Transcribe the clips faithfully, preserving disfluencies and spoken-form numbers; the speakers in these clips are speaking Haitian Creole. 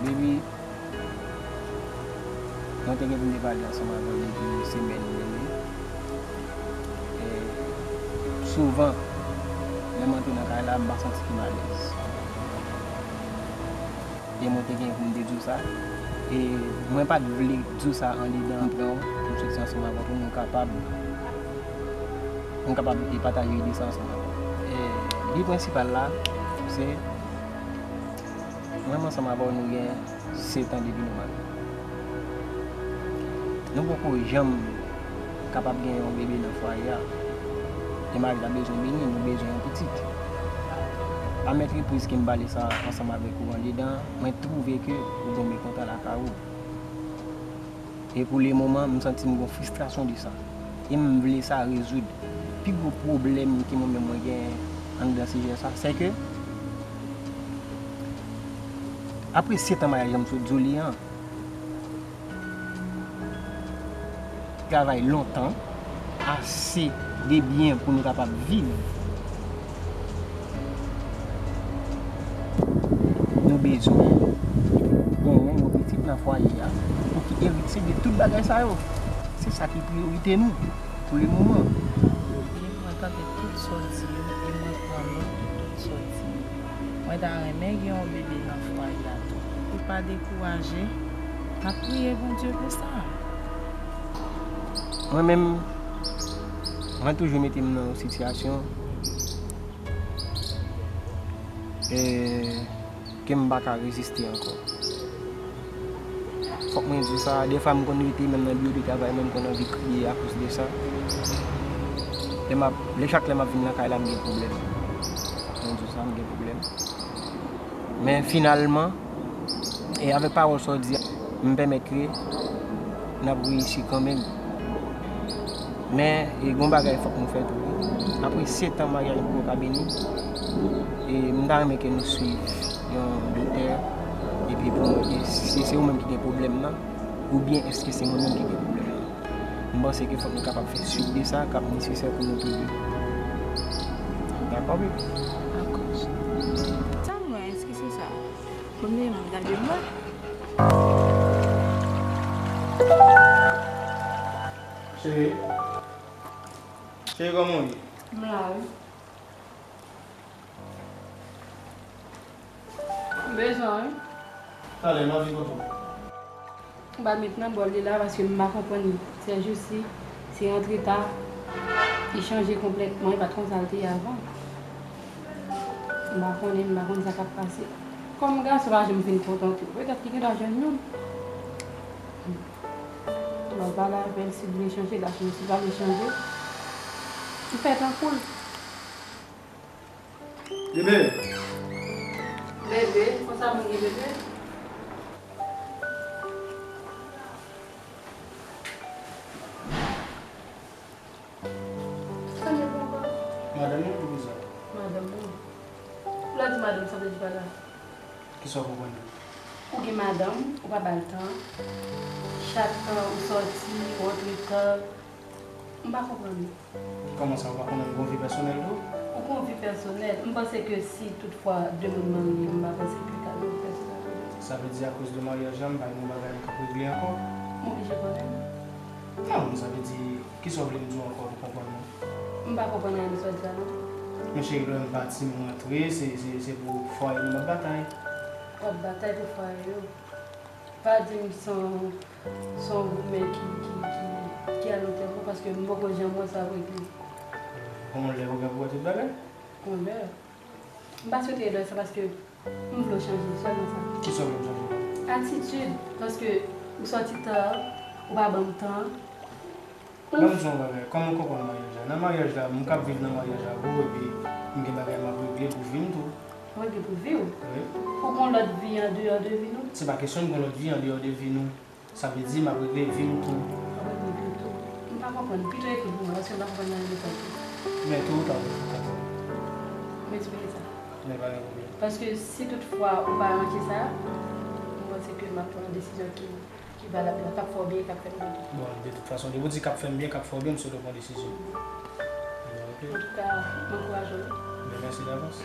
Baby, mwen te gen pou m te pale ansanm avè w depi semèn dènye. E souvan, lè m antre nan kay la, m pa santi m alèz. E mwen te gen pou m te di w sa. E mwen pa t vle di w sa andedan m pran w pou m soti ansanm avè w pou nou kapab, pou m kapab pataje ide sa ansanm avè w. E bi prensipal la, se mwen menm ansanm avè w, nou gen sèt an depi nou marye. Nou poko janm kapab gen yon bebe nan fwaye a. E mari la bezwen beni, nou bezwen yon pitit. A mèt repriz ke m pale sa ansanm avèk ou andedan, mwen twouve ke ou tonbe kontan lakay ou. E pou le moman, m santi m gon fristrasyon de sa. E m vle sa rezoud. Pi gwo pwoblèm ke mwen menm mwen gen anndan sijè sa, se ke apre sèt an maryaj an m sot di w li an, travay lontan, ase de byen pou nou kapab viv. Nou bezwen genyen yon pitit nan fwaye a pou ki eritye de tout bagay sa yo. Se sa ki priyorite nou pou le moman. Mwen tande tout sa w di yo e mwen pran nòt de tout sa w di yo. Mwen ta renmen gen yon bebe nan fwaye a tou. Ou pa dekouraje, n ap priye Bondye pou sa. Mwen menm, mwen toujou mete m nan yon sitiyasyon, e, ke m pa ka reziste ankò. Fòk mwen di w sa, defwa m konn rete menm nan biwo de travay mwen, m konn anvi kriye akoz de sa. Lè m ap, lè chak lè m ap vin nan kay la, m gen pwoblèm. Mwen di w sa, m gen pwoblèm. Men finalman, e avèk pawòl sa w di a, m pèmèt ke n ap reyisi kanmenm. Men, e, gon bagay fòk nou fè tou wi. Apre sèt an maryaj nou poko ka beni, e m ta renmen ke nou swiv yon doktè, epi pou mwen, e, si se ou menm ki gen pwoblèm nan, oubyen èske se mwen menm ki gen pwoblèm nan. M panse ke fòk nou kapab fè swit de sa k ap nesesè pou nou tou de. Dakò, baby? Dakò. Sa m wè, èske se sa? Premye moun gade m la. Cheri. Cheri, kòman w ye? M la, wi. M bezwen w, wi. Talè, m ap vin kote w. M pa met nan bòl li la paske m pa konprann li. Sèl jou si, si rantre ta, li chanje konplètman, li pa t konsa l te ye avan. M pa konnen, m pa konn sa k ap pase. Kòm gason pa janm fin kontante, petèt li gen dwa jwenn youn. M al pale avè l, si l vle chanje, l ap chanje, si l pa vle chanje, m fè tankou l. Bebe! Bebe? Konsa moun gen bebe? Sa gen pou ankò? Madanm ou pou kisa? Madanm ou. Lè w di madanm, sa vle di pa la. Kisa w konprann? Ou gen madanm, ou pa ba l tan. Chak tan ou sòti, ou rantre ta. M pa konprann. Kòman sa, ou pa konnen m gon vi pèsonèl tou? Ou gon vi pèsonèl. M panse ke si toutfwa de moun marye, m pa panse ke ka gen vi pèsonèl tou. Sa vle di akoz de maryaj la, m pa gen yon bagay m k ap regle ankò? M oblije konnen. Non, sa vle di, kisa w vle m di w ankò pou konprann mwen? M pa konprann anyen de sa w di a non. Men cheri, lè m pati, m rantre, se, se, se pou fwaye nou m ap batay. W ap batay pou fwaye yo. Pa di m se yon, se yon goumen ki, ki, ki, ki alontèman, paske m poko janm wè sa avèk li. Bon, lè ou gen pou wè tout bagay? Bon, lè. M pa swete lè sa paske m vle w chanje, sèlman sa. Kisa w vle m chanje? Atitid, paske ou sòti ta, ou pa ban m tan. Ban m di w yon bagay, kòman w konprann maryaj la? Nan maryaj la, m k ap viv nan maryaj avè w, epi m gen bagay m ap regle pou vi m tou. Regle pou vi w? Wi. Ou gon lòt vi andeyò de vi nou? Se pa kesyon m gon lòt vi andeyò de vi nou. Sa vle di m ap regle vi m tou. W ap regle vi w tou. M pa konprann. Pito ekri pou mwen, paske m pa konprann anyen de sa tou. Men tou ou ta, ou ta. M esplike sa. Men pa gen pwoblèm. Paske si toutfwa ou pa ranje sa, m panse ke m ap pran yon desizyon ki ki valab la, k ap fè w byen, k ap fè m byen tou. Bon, de tout fason, depi w di k ap fè m byen, k ap fè w byen, m swete w pran desizyon. Bon, ok. Antouka, m ankouraje w wi. Ben, mèsi davans.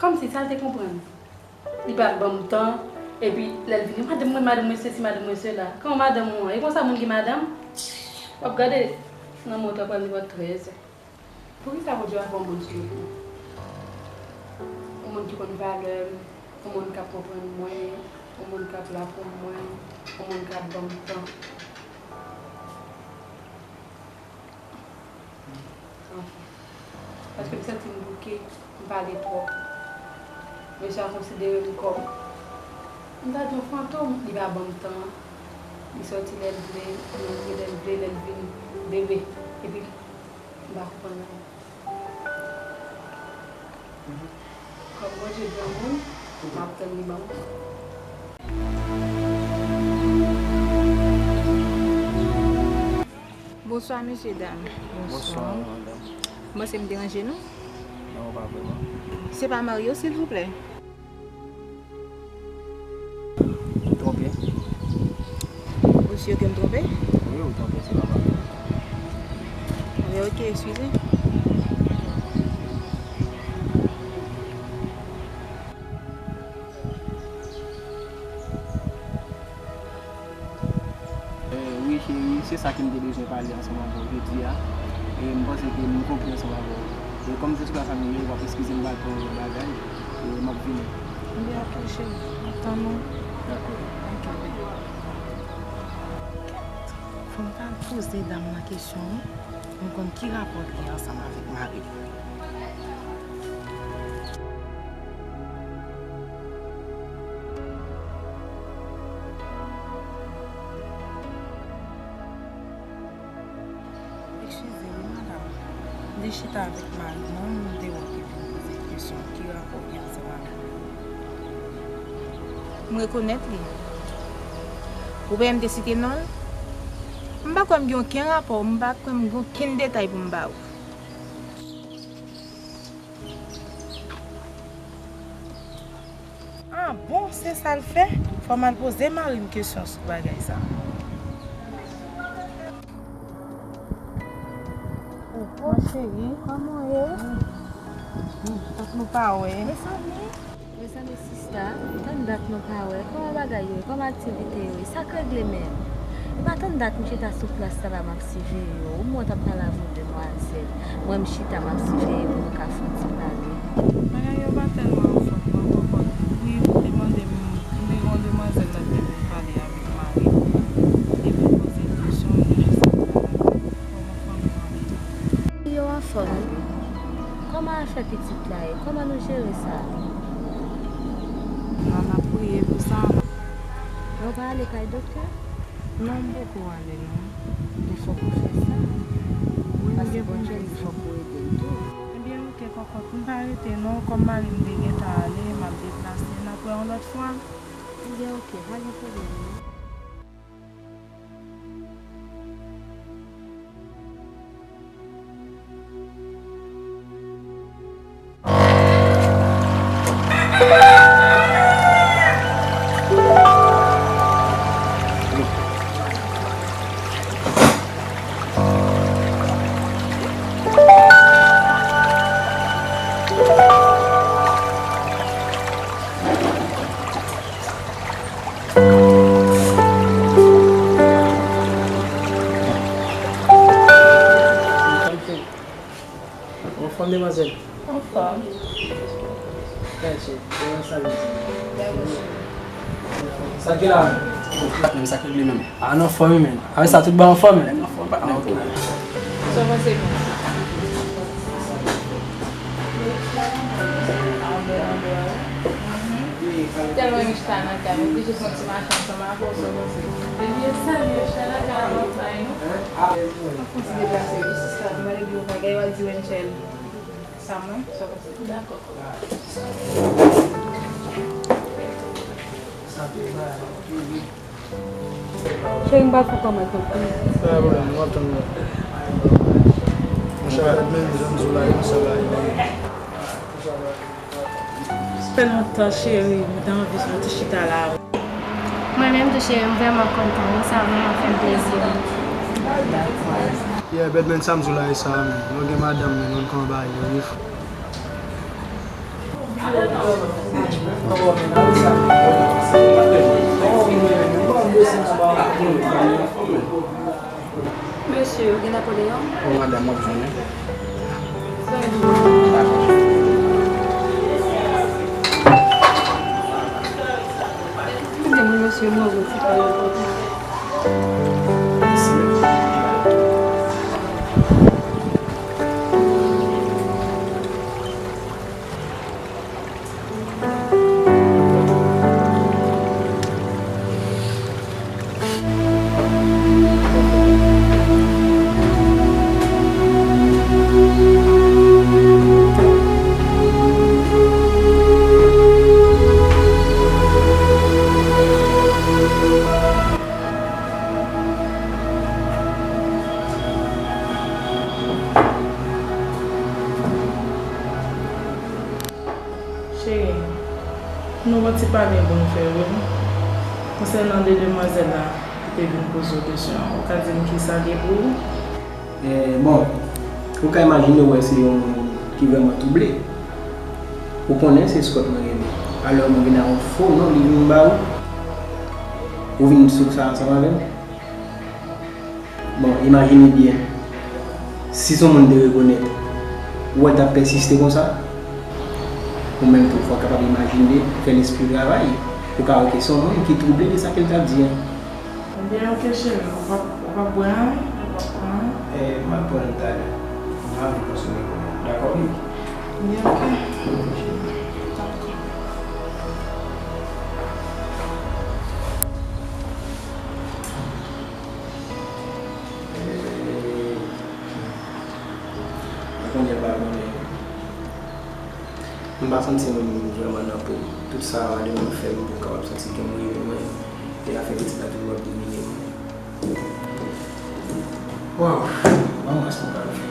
Kòmsi sa l te konprann. Li pa ban m tan. Epi, lè l vini, madanm mwen, madanm mwen sesi, madanm mwen sela. Kòman madanm ou an? E konsa moun gen madanm? W ap gade nan mont w ap pran li bò trèz. Poukisa Bondye pa fè yon moun sou wout mwen? Yon moun ki konn valè m, yon moun k ap konprann mwen, yon moun k ap la pou mwen, yon moun k ap ban m tan. Anfen. Paske m santi m bouke, m pale twòp. Mesye a konsidere m kòm, m ta di yon fantom, li pa ban m tan. Li sòti lè l vle, li rantre lè l vle, lè l vin bebe. Epi, m pa konprann anyen. Kòm Bondye granmoun, m ap tann li ban m tan. Bonswa, mesye dam. Bonswa, madanm. M panse m deranje nou? Non, pa vrèman. Se pa mari w, silvouplè? Ou twonpe. Ou si ke m twonpe? Wi, ou twonpe, se pa mari w. Anben, ok, eskize. Eh, wi, cheri, se sa ke m te bezwen pale ansanm avè w jodi a. E m panse ke nou konprann ansanm avè w. E kòm se sou plas la nou ye, w ap eskize m, m pral pran yon bagay, e m ap vini. Ebyen, ok, cheri, m ap tann ou. Dakò. Ok, baby. Fò m ta al poze dam nan kesyon, wi. M konn ki rapò l gen ansanm avèk mari l. Eskize wi, madanm. M te chita avèk mari mwen, m te wè ke vin poze kesyon ki rapò gen ansanm avèk mwen. M rekonèt li. Ou pa wè m te site non l? M pa kwè m gen okenn rapò, m pa kwè m gen okenn detay pou m ba ou. Ah bon, se sa l fè? Fò m al poze mari m kesyon sou bagay sa. Bonjou, cheri. Kòman w ye? Tank nou pa wè. Mezanmi. Mezanmi, sista, tann dat nou pa wè. Kòman bagay yo ye? Kòman aktivite yo ye? Sa k regle menm? E pa tann dat m chita sou plas sa la, m ap siveye w. Ou mwen t ap pale avè w, demwazèl. Mwen, m chita, m ap siveye pou nou ka fè yon ti pale. Bagay yo pa tèlman anfòm non, kòkòt. Wi, m te mande m, m te gen yon demwazèl la ki te vin pale avèk mari m. Li vin poze l kesyon, li jis ap pale avè m. Kòman fanmi w ye? Yo anfòm wi. Kòman afè pitit la ye? Kòman nou jere sa? Non, n ap priye pou sa. Ou pa ale kay doktè? Non, m poko ale non. Men fòk ou fè sa. Wi, m gen pou m fè sa. Paske Bondye di fòk ou ede l tou. Ebyen, oke, kòkòt, m pa rete non. Kòm mari m te gentan ale, m ap deplase. N ap wè yon lòt fwa. Ebyen, oke, pa gen pwoblèm non. Anfòm, demwazèl? Anfòm. Sa ki la? Menm sa k regle menm. A, n anfòm wi, menm. Avèk sa, tout bagay anfòm, menm? Anfòm, pa gen pwoblèm. Sa w panse, menm? Tèlman yon chita nan kay, m oblije pran ti mache ansanm avè w, sa w panse? Ebyen, sa, yon chita nan kay la, m ap bay nou. Fò ti deplase wi, sista. M ale biro pa gen, yo al di Wenchèl. Sa mwen, sa w panse? Dakò. Cheri, m pa fou kòman t ap fini. Pa gen pwoblèm, m ap tann ou. Monchè, avèk menm jan m di w la, e konsa bagay yo ye. Fè lontan, cheri, m te anvi fè yon ti chita la. Mwen menm tou, cheri, m vrèman kontan wi, sa vrèman fè m plezi wi. Yeah, Birdman, sa m di w la e sa menm. Lè w gen madanm, men, ou konn kòman bagay yo ye. Mesye, ou gen Napoleon? Wi, madanm, w ap jwenn li. Dakò. Kite m, mesye, mwen wè ti pa nan pòt la. Cheri, nou gon ti pale pou n fè, wi. Konsènan de demwazèl la ki te vin poze w kesyon an, ou ka di m kisa l ye pou ou? Eh, bon, ou ka imajine w wè se yon moun ki vrèman twouble. Ou konnen se Scott mwen rele. Alò mwen vin ak yon fo non li vin ba ou. Ou vin sou sa ansanm avè m. Bon, imajine byen, si se yon moun te rekonèt, ou wè l t ap pèsiste konsa? Ou menm tou, fò w kapab imajine, fè lespri w travay, pou w ka wè ke se yon moun ki twouble de sa ke l t ap di a. Ebyen, oke, cheri, ou p ap, ou p ap bwè anyen? Ou p ap pran anyen? Eh, m ap pran l talè. M pa anvi konsome kounye a. Dakò, baby? Ebyen, oke. Dakò. Eh, mwen konnen pa konnen. M pa santi mwen vrèman nan po m. Tout sa madanm mwen fè m pou m kapab santi ke m renmen mwen, e afè pitit la toujou ap domine m. Waw, ban m wè sa m pral fè.